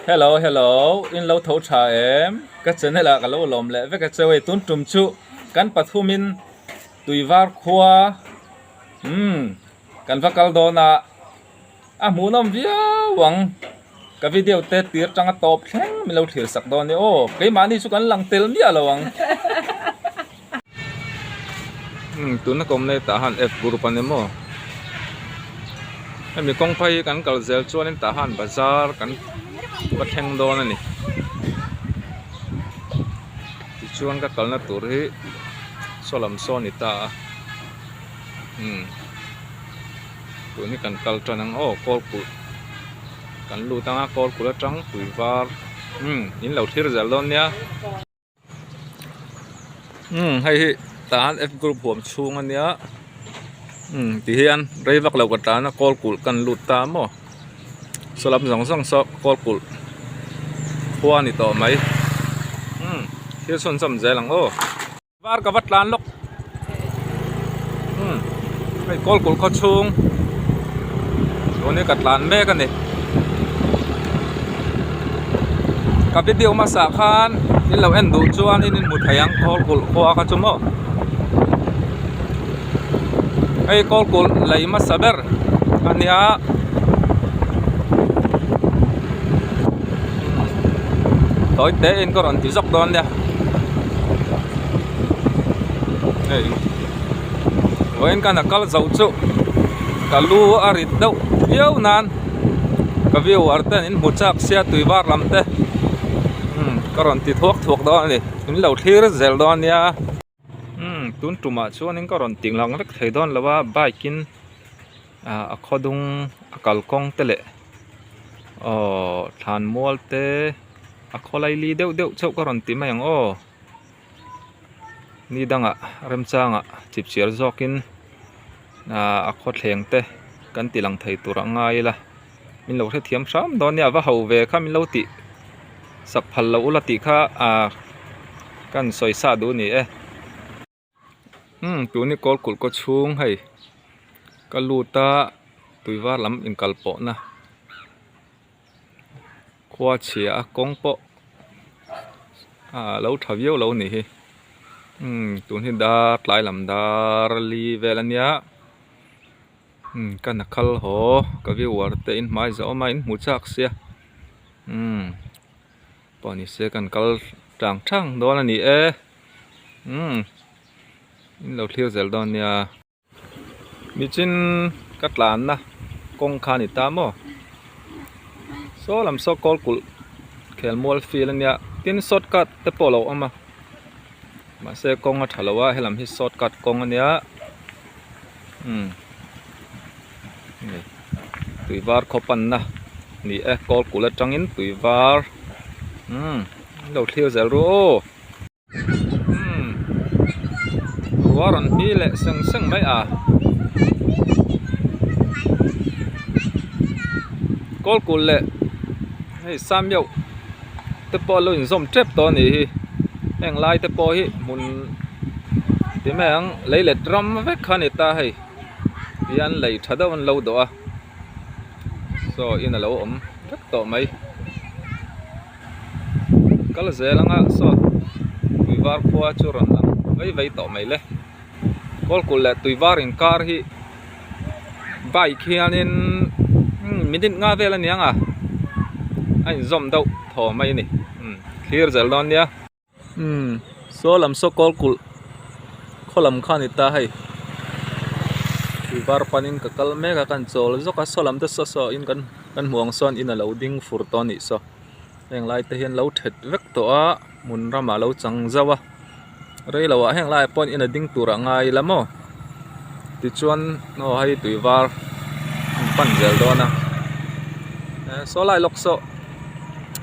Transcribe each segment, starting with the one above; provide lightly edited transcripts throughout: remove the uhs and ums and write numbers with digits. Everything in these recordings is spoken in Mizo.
Hello hello in lo tho tha em ka channel ah ka lo lawm leh vek a che hei tun tum chu kan pathum in tuivar khua umm kan va kal dawn a a hmuhnawm viau ang ka video te tir tanga tawp thleng min lo thlir sak dawn nia aw keimahni chu kan lang tel miah lo ang umm tuna ka awm lai tah han F group a ni maw hemi kawng phei hi kan kal zel chuanin tah han bazar kan va thleng dawn a ni tichuan ka kalna tur hi saw lam saw a ni ta a umm tun hi kan kal tan ang aw kawl kulh kan lut ang a kawl kulh atang tui var umm in lo thlir zel dawn nia. Umm hei hi tah hian f group huam chhung a nia umm ti hian rei vak lo ka tlan a kawl kulh kan lut ta maw saw lam zawng zawng saw kawl kulh khua a ni tawh mai umm thil chhunzawm zel ang aw. Var ka va tlan lawk umm hei kawl kulh khaw chhung tun hi ka tlan mek a ni ka video hmasa khan in lo en duh chuan in in hmu thei ang kawl kulh khua kha chu maw hei kawl kulh lei hmasa ber a nia tawi te in ka rawn ti zawk dawn nia. Hei vawiin khan a kal zo chu ka lu a rit deuh viau nan ka viewer ten in hmu chak sia tui var lam te umm ka rawn ti thuak thuak dawn a ni in lo thlir zel dawn nia umm tun tumah chuanin ka rawn ti lang vek thei dawn lo a bike in ah a khaw dung a kalkawng te leh aww thlanmual te. A khawlai li deuh deuh chauh ka rawn ti mai ang aw ni dangah remchangah chipchiar zawkin ahh a khawthleng te kan ti lang thei tur a ngai ila min lo hrethiam hram dawn nia a va ho ve kha min lo tih sak phal loh ula tih kha ahh kan sawi sa duh a ni e. Umm tun hi kawl kulh kaw chhung hei ka lut a tui var lam inkal pawh na khua chhia a kawng pawh ah lo tha viau lo nih hi umm tun hi dar tlai lam dar li vel a nia umm ka na khal haw ka viewer te in hmai zawh awm a in hmu chak sia umm. Pawh ni se kan kal tang tang dawn a ni e umm in lo thlir zel dawn nia. Michin ka tlanna kawng kha a ni ta maw saw lam saw kawl kulh khelmual field a nia tin short cut te pawh a lo awm a mahse kawng a tha lo a helam hi short cut kawng a nia umm tui var khaw panna ni e kawl kulh atangin tui var umm an lo thlir zel ru aw umm ruah rawn hmi leh seng seng mai a kawl kulh leh hei sameuh te pawh a lo inzawm tep tawh a nih hi heng lai te pawh hi hmun ti mai ang leilet ram vek kha a ni ta hei. Hian lei tha deuh an lo dawh a saw in a lo awm vek tawh mai kal zel anga saw tui var khua chu rawn lang vei vei tawh mai le kawlkulh leh tui var inkar hi bike hianin minute nga vel a ni ang a a inzawm deuh thaw mai a ni thlir zel dawn nia. Umm saw lam saw kawl kulh khaw lam kha a ni ta hei tui var panin ka kal mek a kan chawl zawk a saw lam te saw saw in kan kan hmuh ang sawn in a lo ding fur tawh a nih saw heng lai te hian lo that vek tawh a hmun ramah a lo chang zauh a rei loah heng laiah pawh in a ding tur a ngai ila maw tichuan aw hei tui var an pan zel dawn a saw lai lawk saw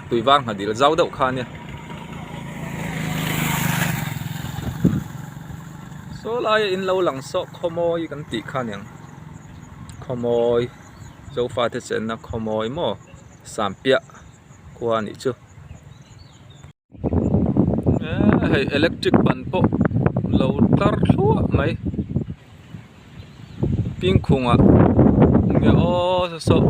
tui var ngha dil zau deuh kha a nia. Saw laia in lo lang saw khawmawi kan tih kha aniang khawmawi zofa te chenna khawmawi maw sampiah khua a nih chu eee hei electric ban pawh lo tlar thluah mai Pingkhungah nge aw saw saw.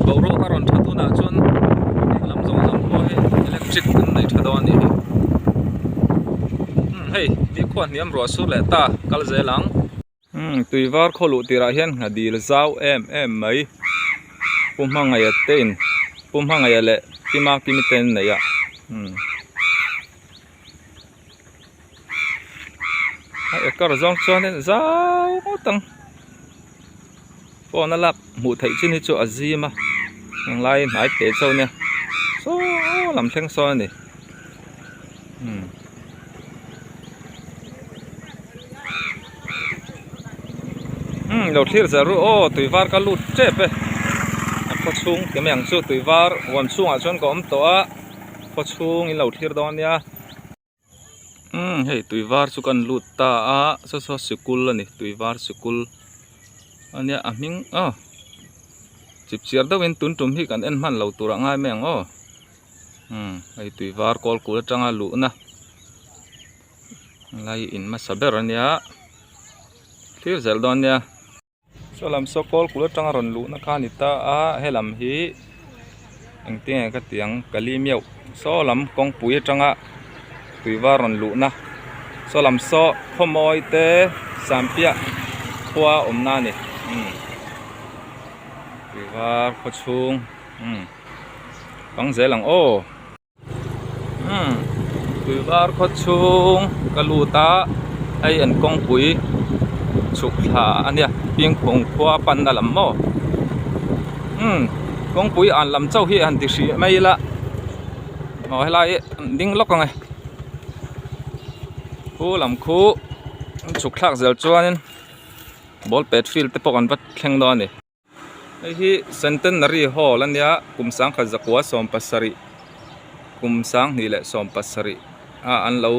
Boruak a rawn that hunah chuan heng lam zawng zawng pawh hi electric an nei tha dawn a nih hi. Umm hei nikhua hniam ruah sur leh ta kal zel ang. Umm tui var khaw luh tirah hian ngha dil zau em em mai Pu Hmangaih te in Pu Hmangaih leh Pi Makimi te an nei a umm. A ekar zawng chuanin zau ngawt ang phone a lak hmuh theih chin hi chu a zim a henglai hnai teh chauh ania saw lam thleng sawn a ni umm. Umm lo thlir zel ru aw tui var ka lut tep e a khaw chhung ti mai ang chu tui var huan chhungah chuan ka awm tawh a. Khaw chhung in lo thlir dawn nia umm hei tui var chu kan lut ta a saw saw sikul a ni tui var sikul a nia a hming aw chip chiar deuh in tun tum hi kan en hman lo tur ah ngai mai ang aw umm hei tui var kawl kul atanga luhna lai in hmasa ber a nia thlir zel dawn nia. Saw lam saw kawl kul atanga rawn luhna kha a ni ta a helam hi engtin nge ka tih ang ka li miauh saw lam kawngpui atanga tui var rawn luhna saw lam saw khawmawi te sampiah khua awmna a ni umm tui var khaw chhung umm kang zel ang aw. Umm tui var khaw chhung ka lut a hei an kawngpui chhuk thla a nia piangphung khua panna lam maw umm kawngpui an lam chauh hi han ti hrih mai ila aw helai hi an ding lawk ang e khu lam khu an chhuk thlak zel chuanin ball pet field te pawh kan va thleng dawn a ni. Hei hi Centenary Hall a nia kum sangkhat zakua 70 kum 2017 a an lo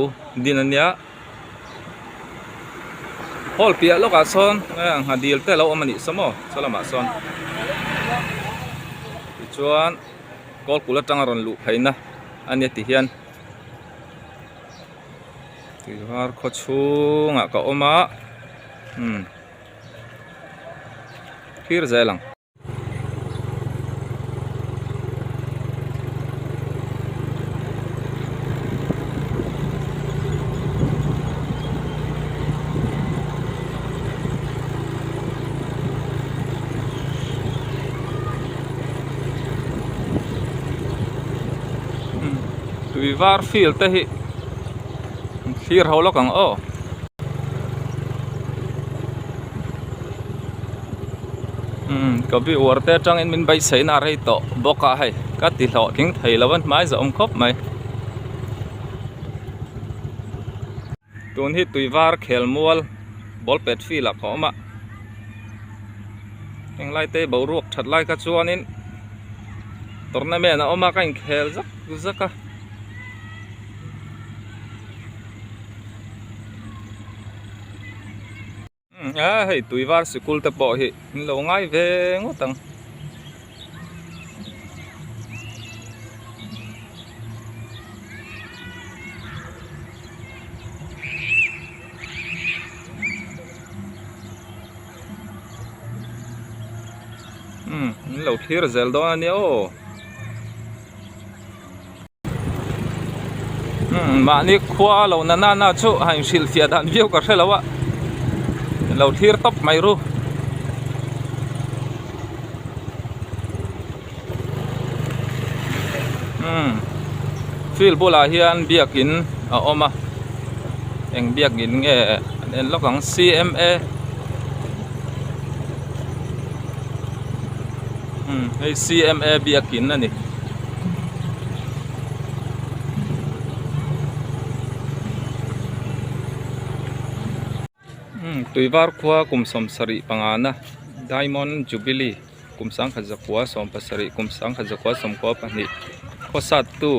din a nia hall piah lawkah sawn ngha dil te a lo awm a nih saw maw saw lamah sawn tichuan kawlkulh atanga rawn luh pheina a nia ti hian tui var khaw chhungah ka awm a umm. Thlir zel ang. Tui var field te hi thlir ho lawk ang aw. Umm ka vi uar te atangin min beiseina a rei tawh bawk a hei ka ti hlawhtling thei lo a hmai zawh awm khawp mai. Tun hi tui var khel mual ball pet field ah ka awm a heng lai te boruak that lai kha chuanin tournament a awm a ka inkhel zak zak a. A hei tui var sikul te pawh hi an lo ngai ve ngawt ang. Umm an lo thlir zel dawn a nia aw. Mahni khua lo na na na chu a inhrilh fiah dan viau ka hre lo a lo thlir tawp mai ru umm field bulah hian biakin a awm a eng biakin nge an en lawk ang C_M_A umm hei C_M_A biakin a ni. Tuivar khua kum 75 na Diamond Jubilee kum 1970 kum 1992 khawsat tu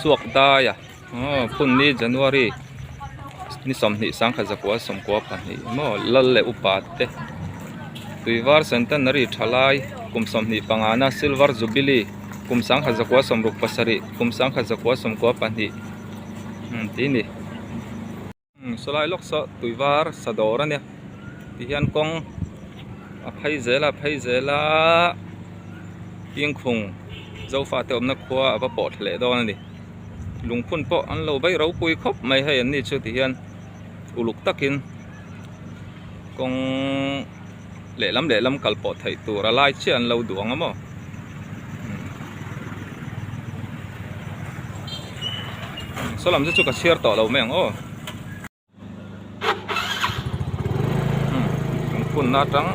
suak daia aw phun ni January ni 20 1992 maw lal leh upa te Tuivar Centenary thalai kum 25 na Silver Jubilee kum 1967 kum 1992 tih a ni. Sawlai lawk saw tui var sa dawr a nia ti hian kawng a phei zel a a phei zel a. Tingkhung Zofate awmna khua a va pawh thla leh dawn a ni. Lungphun pawh an lo bei ropui khawp mai hei an ni chu ti hian uluk takin kawng lehlam lehlam kal pawh theih tur a lai chiah an lo duh ang a maw. Saw lam te chu ka chhiar tawh lo mai ang aw. Lungphun atang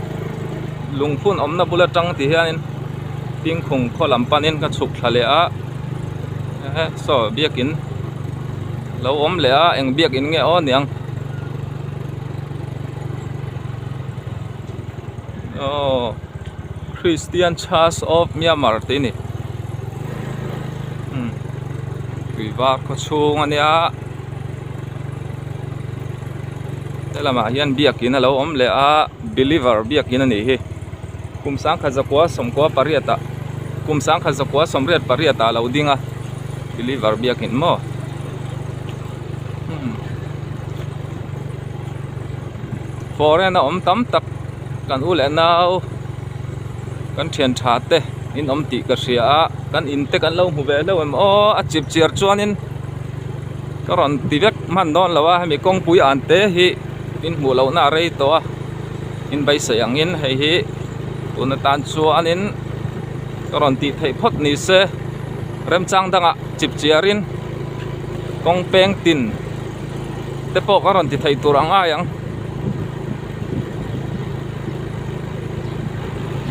lungphun awmna bul atang ti hianin Tingkhung khaw lam panin ka chhuk thla leh a ehe saw biakin lo awm leh a eng biakin nge aw niang aw Christian Church of Myanmar tih a ni Tuivar khaw chhung a nia. Helamah hian biakin a lo awm leh a believer biakin a nih hi kum sangkhat zakua sawmkua pariat ah kum sangkhat zakua sawmriat pariat ah a lo ding a believer biakin maw umm foreign a awm tam tak kan u leh nau kan thian tha te in awm tih ka hria a kan in te kan lo hmu ve hlauh em aw a chip chiar chuanin. Ka rawn ti vek hman dawn lo a hemi kawngpui an te hi in hmuh loh na a rei tawh a in beisei ang in hei hi tun atan chuanin ka rawn tih theih phawt ni se remchang dangah chip chiar in kawng peng tin te pawh ka rawn ti thei tur ang ai ang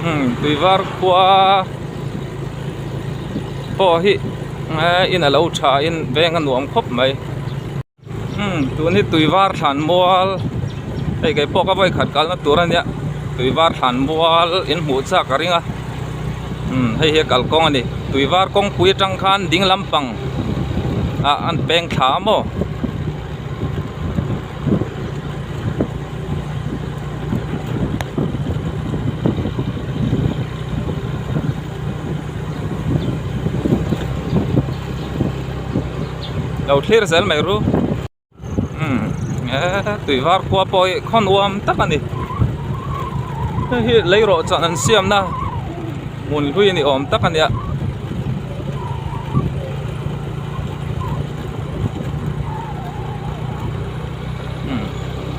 umm tuivar khua pawh hi. In a lo tha in veng a nuam khawp mai umm tun hi tui var thlan mual hei kei pawh ka vawi khat kalna tur a nia tui var thlan mual in hmuh chak a ring a umm hei hi a kalkawng a ni tui var kawngpui atang khan ding lampang ah an peng thla a maw. Lo thlir zel mai ru umm eee tui var khua pawh hi khaw nuam tak a ni hei hi lei rawh chuan an siamna hmun hlui ni awm tak a nia.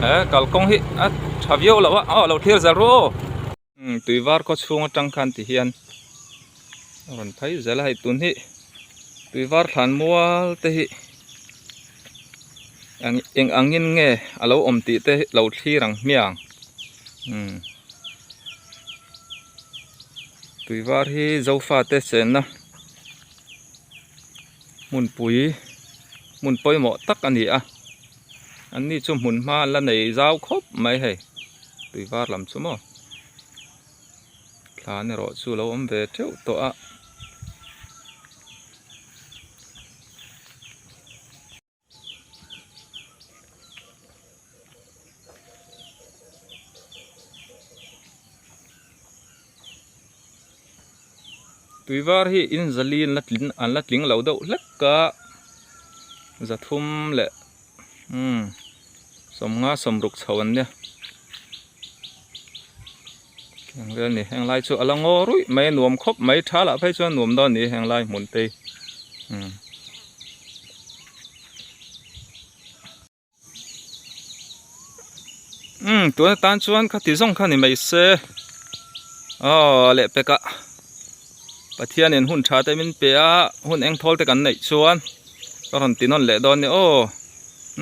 He kalkawng hi a tha viau lo a aw lo thlir zel ru aw tui var khaw chhung atang khan ti hian a rawn phei zel a hei tun hi tui var thlan mual te hi eng angin nge a lo awm tih te lo thlir ang hmiang umm tui var hi zofa te chenna. Hmunpui hmun pawimawh tak a ni a an ni chu hmun hma an la nei zau khawp mai hei tui var lam chu maw thlan erawh chu lo awm ve teuh tawh a. Tui var hi in zali an la tlin an la tling lo deuh hlek a zathum leh umm sawmnga sawmruk chho an nia eng vel a ni heng lai chu a la ngaw ruih mai a nuam khawp mai tha lah phei chuan nuam dawn a ni heng lai hmun te hi umm. Umm tuna tan chuan khati zawng kha ni mai se aw lehpek ah Pathianin hun tha te min pe a hun eng thawl te kan neih chuan ka rawn ti nawn leh dawn a ni aw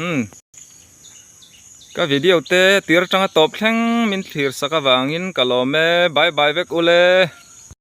umm ka video te tir atanga tawp thleng min thlir sak avangin ka lawm e bye bye vek ule.